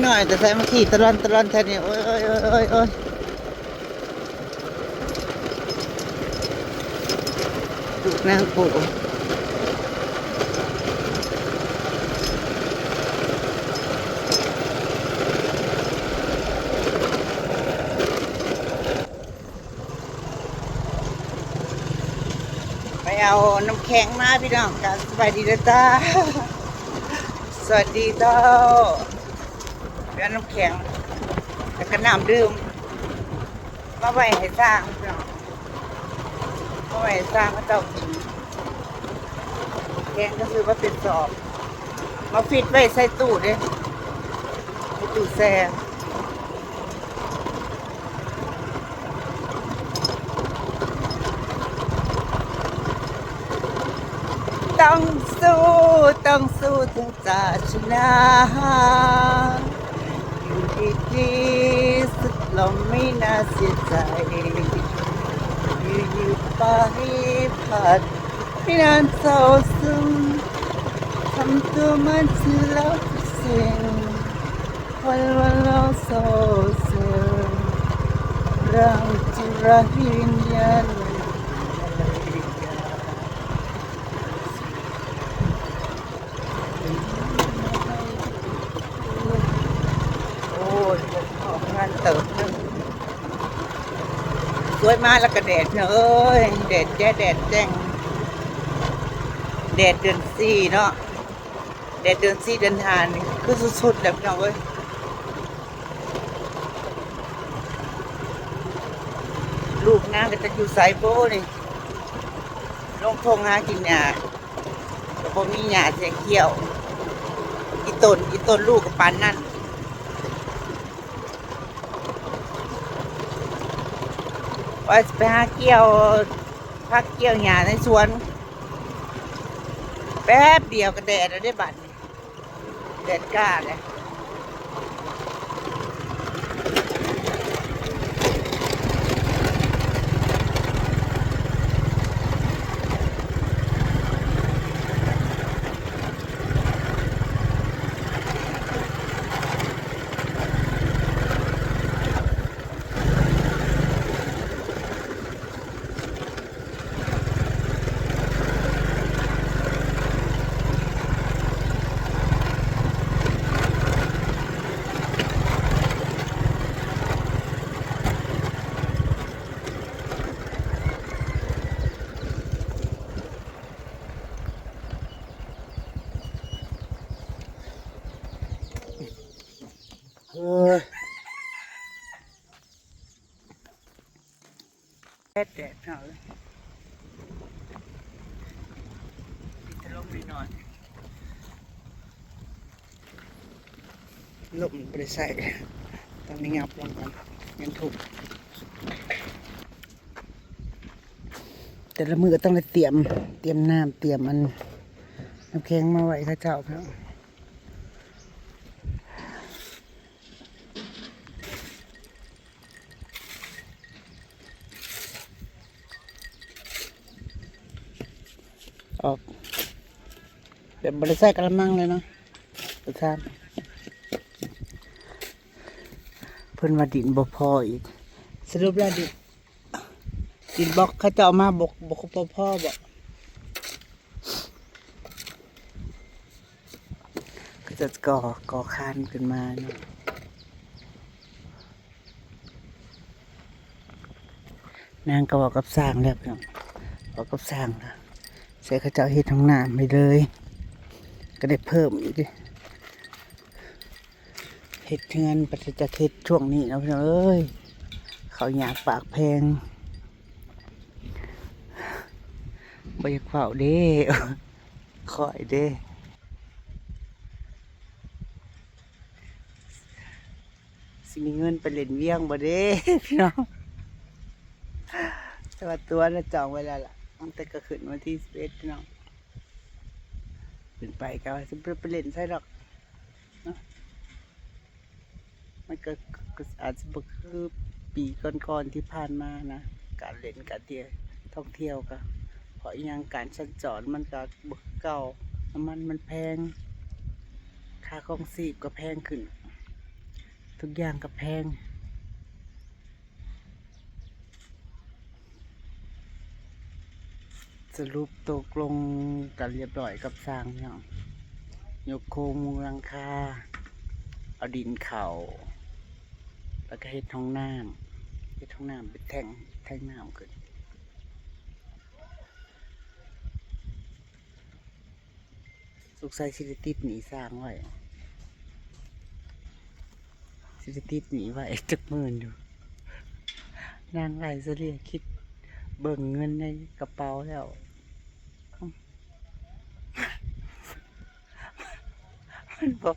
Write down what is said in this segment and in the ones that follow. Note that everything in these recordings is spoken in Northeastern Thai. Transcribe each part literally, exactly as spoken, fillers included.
หน่อยแต่ใส่มาขี่ตะลอนตะลอนแถวนี้ โอ้ยโอ้ยโอ้ยโอ้ยโอ้ย ลูกนางปู่ ไปเอาน้ำแข็งมาพี่น้องกัน สบายดีเด้อจ้า สวัสดีเจ้า ไปเอาน้ำแข็ง แล้วก็น้ำดื่ม มาไว้ให้ช้างพี่น้อง มาไว้ให้ช้างเขาเจ้ากิน แข็งก็คือว่าเป็นสอบ มาฟิตไว้ใส่ตู้เด้ ใส่ตู้แช่ ต้องสู้ ต้องสู้ถึงจะชนะ อยู่ดีๆ สุดลงไม่น่าเสียใจ อยู่ๆ ไปพัดไม่นานเศร้าซึม ทำตัวเหมือนที่เราทุกสิ่ง วันวันเราเศร้าซึม เราจะรักยืนยัน โอ้ย ออกงานเติบหนึ่ง สวยมากแล้วก็แดดเนอะเอ้ย แดดแจ้แดดแจ้ง แดดเดือนสี่เนาะ แดดเดือนสี่เดือนห้านี่คือสุดๆแล้วพี่น้องเอ้ย ลูกนางก็จะอยู่ไสโบ้นี่ ลงทงหากินหญ้า ก็บ่มีหญ้าเสียเขียว อีต้น อีต้นลูกก็ปานนั่น ว่าสิไปหาเกี่ยว ผักเกี่ยวหญ้าในสวน แป๊บเดียวก็แดดแล้วเด้บัดนี้ แดดกล้าเลยเฮ้ย แดดแดดเนาะ ปิดพัดลมหน่อย ลมบ่ได้ใส่ ต้องได้งับลงก่อน ยังถูก แต่ละมื้อก็ต้องได้เตรียม เตรียมน้ำ เตรียมอัน น้ำแข็งมาไว้เขาเจ้าครับ ออก แบบบ่ได้ใส่กะละมังเลยเนาะ ประทาน เพิ่นว่าดินบ่พออีก สรุปแล้วดิน ดินบล็อกเขาเจ้าเอามาบ่ บ่ บ่พอบ่ ก็จะก่อ ก่อคานขึ้นมาเนาะ นางก็บอกกับช่างแล้วพี่น้อง บอกกับช่างแล้ว ใส่เขาเจ้าเฮ็ดห้องน้ำไปเลย ก็ได้เพิ่มอีกเด้ เฮ็ดเฮือน ปัจจัยเฮ็ดช่วงนี้เนาะพี่น้องเอ้ย เขาวยากปากแพง บ่อยากเว้าเด้ ข้อยเด้ สิมีเงินไปเล่นเวียงบ่เด้ พี่น้อง แต่ว่าตั๋วน่ะจองไว้แล้วล่ะ ตั้งแต่ก็ขึ้นวันที่สิบเอ็ดพี่น้อง ขึ้นไปก็ว่าสิบ่ไปเล่นไสดอก เนาะ มันก็ ก็อาจจะบ่คือปีก่อนๆที่ผ่านมานะ การเล่นการเที่ยว ท่องเที่ยวก็ เพราะอิหยัง การสัญจรมันก็บ่คือเก่า น้ำมันมันแพง ค่าครองชีพก็แพงขึ้น ทุกอย่างก็แพง สรุปตกลงกันเรียบร้อยกับช่างเนาะ ยกโครงมุงหลังคา เอาดินเข้า แล้วก็เฮ็ดห้องน้ำ เฮ็ดห้องน้ำเป็นแท่ง แท่งน้ำขึ้น สงสัยสิได้ติดหนี้ช่างไว้ สิได้ติดหนี้ไว้จักหมื่นอยู่ นั่งไล่เฉลี่ยคิดเบิ่งเงินในกระเป๋าแล้ว มันบ่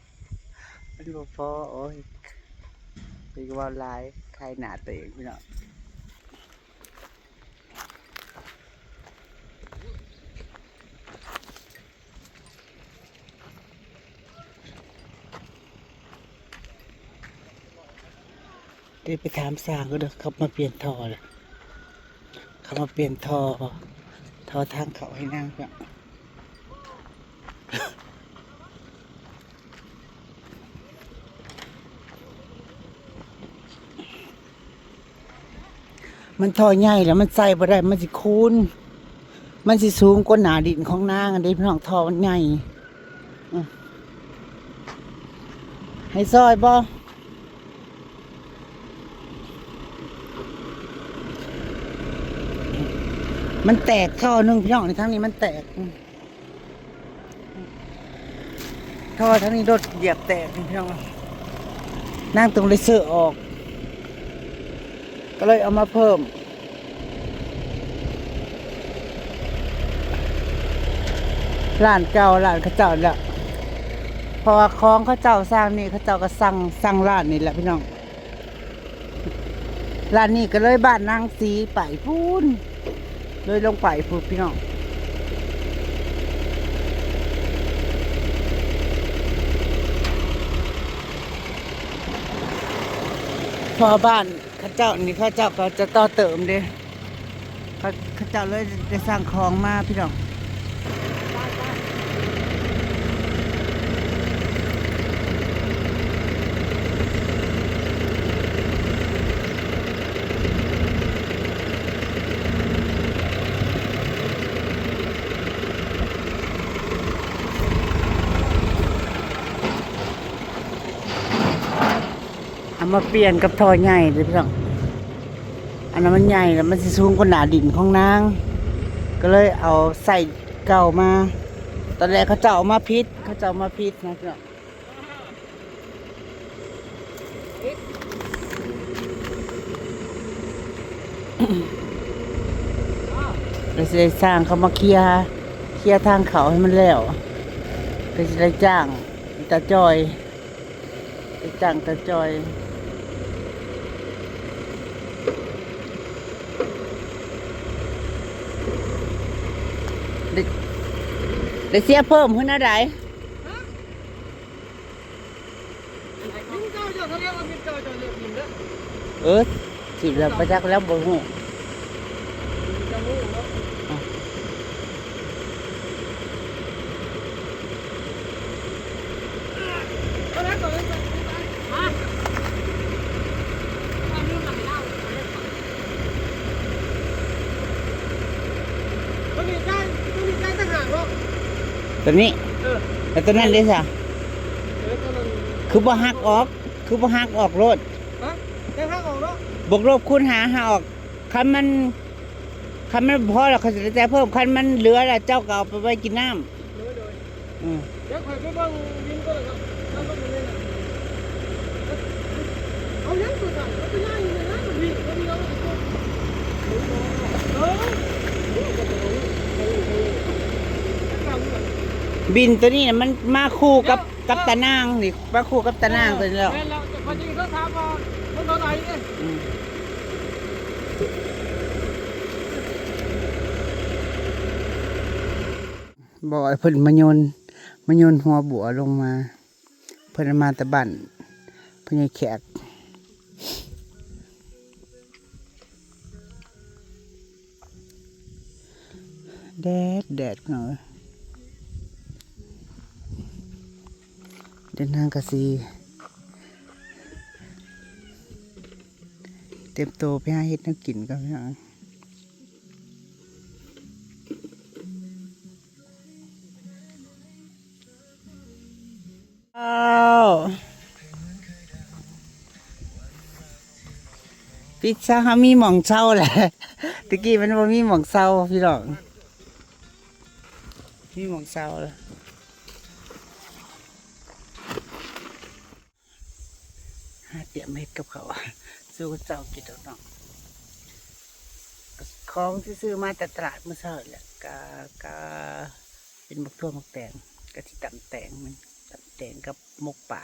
มันบ่พอ โอ้ย ไปเว้าหลาย ขายหน้าตัวเองพี่น้อง เดี๋ยวไปถามช่างก็เด้อ เขามาเปลี่ยนท่อแล้ว เขามาเปลี่ยนท่อ ท่อทางเข้าให้นางเนาะ มันท่อใหญ่แล้วมันใส่บ่ได้ มันสิคูน มันสิสูงกว่าหน้าดินของนางอันเด้พี่น้อง ท่อมันใหญ่ อืม ให้ซอยบ่ มันแตกท่อหนึ่งพี่น้อง ในทางนี้มันแตก อืม ท่อทางนี้รถเหยียบแตกนี่พี่น้อง นางต้องได้ซื้อออก ก็เลยเอามาเพิ่ม ร้านเก่า ร้านเขาเจ้านี่แหละ เพราะว่าของเขาเจ้าช่างนี่ เขาเจ้าก็สั่ง สั่งร้านนี่แหละพี่น้อง ร้านนี้ก็เลยบ้านนางสีไปพู้น เลยลงไปพู้นพี่น้อง พอบ้านเขาเจ้านี่ เขาเจ้าก็จะต่อเติมเด้ เขา เขาเจ้าเลยได้สั่งของมาพี่น้อง เอามาเปลี่ยนกับท่อใหญ่เด้อพี่น้อง อันนั้นมันใหญ่แล้วมันสิสูงกว่าหน้าดินของนาง ก็เลยเอาใส่เก่ามา ตอนแรกเขาเจ้าเอามาผิด เขาเจ้าเอามาผิดนะพี่น้อง ก็สิได้ช่างเขามาเคลียร์ เคลียร์ทางเข้าให้มันแล้ว ก็สิได้จ้างตาจอย ไปจ้างตาจอย ได้ ได้เสียเพิ่มขึ้นอะไร เออ สิบแล้วประจักษ์แล้วบ่ฮู้ ตัวนี้ เออ แล้วตัวนั้นเด้ซะ เออ ตัวนั้น คือบ่หักออก คือบ่หักออกโลด ฮะ ยังหักออกเนาะ บวกลบคูณหารหักออก คันมัน คันมันพอแล้วเขาสิได้จ่ายเพิ่ม คันมันเหลือแล้วเจ้าก็เอาไปไว้กินน้ำ โดย โดย อืม เดี๋ยวข้อยไปเบิ่งวินก่อนเนาะ แล้วก็อยู่นี่นะ เอายังตัวสั่น เอาไปนั่งอยู่ในนั้นมันวิ่ง มันมีเอาไปตัว เออ บินตัวนี้น่ะมันมาคู่กับ กับตานางนี่ มาคู่กับตานางตัวนี้แล้ว แม่นแล้ว แต่พอดีเขาถามว่ามันเท่าไหร่เนี่ย อืม บอกให้เพิ่นมาโยน มาโยนหัวบัวลงมา เพิ่นเอามาแต่บ้าน เพิ่นให้แขก แดด แดดเนาะ เดินทางกะสิ เตรียมตัวไปหาเฮ็ดแนวกินก่อนพี่น้อง อ้าว ปิดซะ เฮามีหม่องเซาแหละ ตะกี้มันบ่มีหม่องเซาพี่น้อง มีหม่องเซาแล้ว หาเตรียมเฮ็ดกับข้าว สู่เจ้ากินดอกเนาะ ของที่ซื้อมาแต่ตลาดมื้อเช้าแหละ กะ กะ เป็นบักถั่วบักแตง กะสิตำแตงมัน ตำแตงกับหมกปลา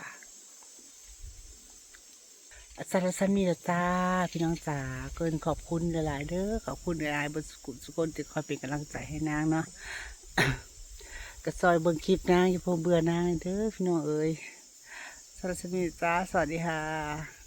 อาสาละส่ำนี้ละจ้า พี่น้องจ๋า เกินขอบคุณหลายๆเด้อ ขอบคุณหลายๆเบิดสุขุสุคนที่คอยเป็นกำลังใจให้นางเนาะ ก็ซอยเบิ่งคลิปนาง อย่าเพิ่งเบื่อนางเด้อพี่น้องเอ้ย อาสาละส่ำนี้จ้า สวัสดีค่ะ